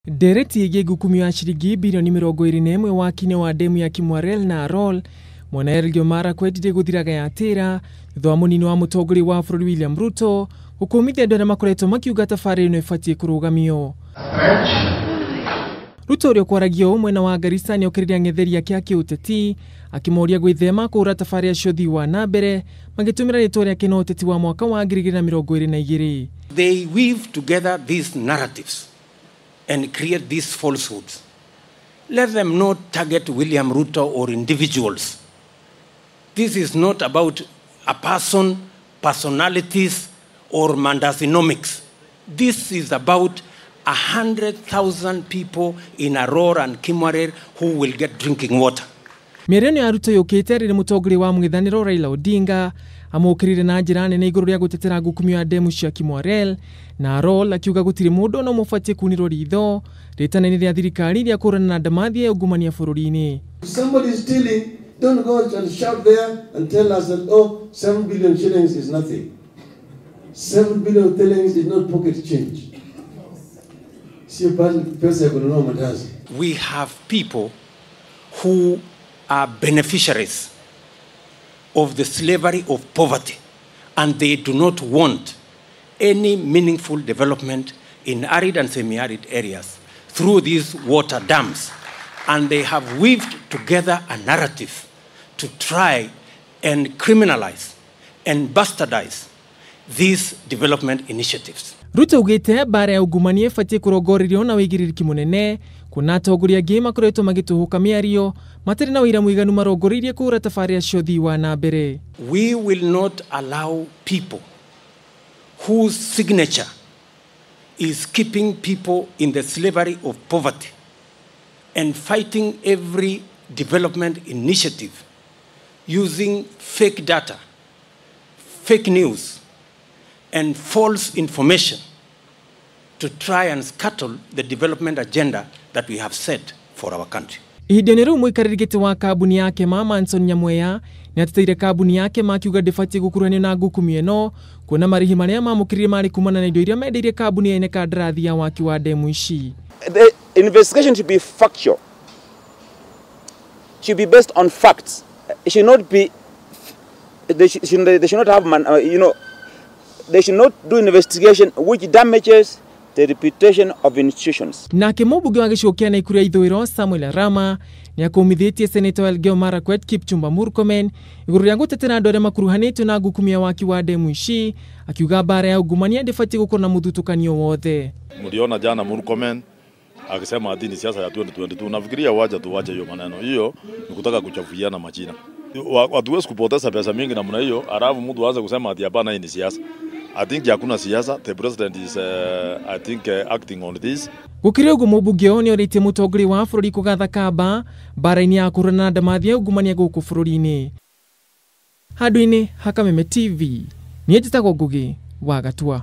Ndereti ĩgiĩ ngukumio ya ciringi birioni 21 waki-inĩ wa demu ya Kimwarer na Arror mwena Elgeyo Marakwet ndĩgũthiraga yatĩra thutha wa mũnini wa mũtongoria wa bũrũri William Ruto gũkũmithia andũ arĩa makoretwo makiuga tabarĩra ĩno ĩbatiĩ kũrũgamio. Ruto ũrĩa ũkwaragia ũũ mwena wa Garissa nĩokĩrĩire ang'etheri ake a kĩũteti akĩmoria gwĩthema kũhũra tabarĩra cia ũthii wa na mbere magĩtũmĩra rĩtwa rĩake na ũteti wa mwaka wa 2022. They weave together these narratives and create these falsehoods. Let them not target William Ruto or individuals. This is not about a person, personalities, or mandazinomics. This is about 100,000 people in Arror and Kimwarer who will get drinking water. Mĩario ĩno ya Ruto yũkĩte rĩrĩa mũtongoria wa mũng'ethanĩro Raila Odinga amũkĩrire na njĩra nene igũrũ rĩa gũtetera ngukumio ya demu cia Kimwarer na Arror akiuga gũtirĩ mũndũ ona ũmwe ũbatiĩ kunĩrwo ritho rĩtana-inĩ rĩa thirikari rĩa kũhũrana na ndamathia ya ungumania bũrũri-inĩ. Somebody is stealing, don't go and shout there and tell us that, oh, 7 billion shillings is nothing. 7 billion shillings is not pocket change. Sio pesa ya kununua mandazi. We have people who are beneficiaries of the slavery of poverty, and they do not want any meaningful development in arid and semi-arid areas through these water dams. And they have weaved together a narrative to try and criminalize and bastardize these development initiatives. Ruto augĩte mbara ya ungumania ĩbatiĩ kũrongorerio na wĩigĩrĩrĩki mũnene kuona atongoria angĩ makoretwo magĩtũhũka mĩario matarĩ na ũira mũiganu marongoreirie kũhũra tabarĩra cia ũthii wa na mbere. We will not allow people whose signature is keeping people in the slavery of poverty and fighting every development initiative using fake data, fake news, and false information to try and scuttle the development agenda that we have set for our country. Ihinda-inĩ rĩu mũikarĩri gĩtĩ wa kambuni ya Kema Manson Nyamweya nĩateteire kambuni ya Kema akiuga ndĩbatiĩ gũkuruhanio na ngukumio ĩno kuona marĩhi marĩa mamũkĩrire marĩ kumana na indo iria mendeirie kambuni ene kandarathi ya waki wa demu ici. The investigation should be factual, should be based on facts. It should not be, they should not have, they should not do investigation which damages the reputation of institutions. Nake mũmbunge wa gĩcigo kĩa Nakuru ya ithũĩro Samuel Arama nĩakũmithĩtie Senator wa Elgeyo Marakwet Kipchumba Murkomen igũrũ rĩa gũtetera andũ arĩa makuruhanĩtio na ngukumio ya waki wa demu ici akiuga mbara ya ungumania ndĩbatiĩ gũkorwo na mũthutũkanio wothe. Mliona jana Murkomen akisema ati ni siasa ya 2022. Nafikiria wacha tuwache hiyo maneno. Hiyo ni kutaka kuchafuiana majina. Hatuwezi kupoteza pesa mingi namna hiyo, alafu mtu aanze kusema ati hapana hii ni siasa. I think hakuna siasa. The president is I think acting on this. Gũkĩrĩ ũguo mũmbunge ũyũ nĩorĩtie mũtongoria wa bũrũri kũgatha kamba mbara-inĩ ya kũhũrana na ndamathia ya ungumania gũkũ bũrũri-inĩ. Handũ-inĩ ha Kameme TV, niĩ njĩtagwo Ngũgĩ wa Gatua.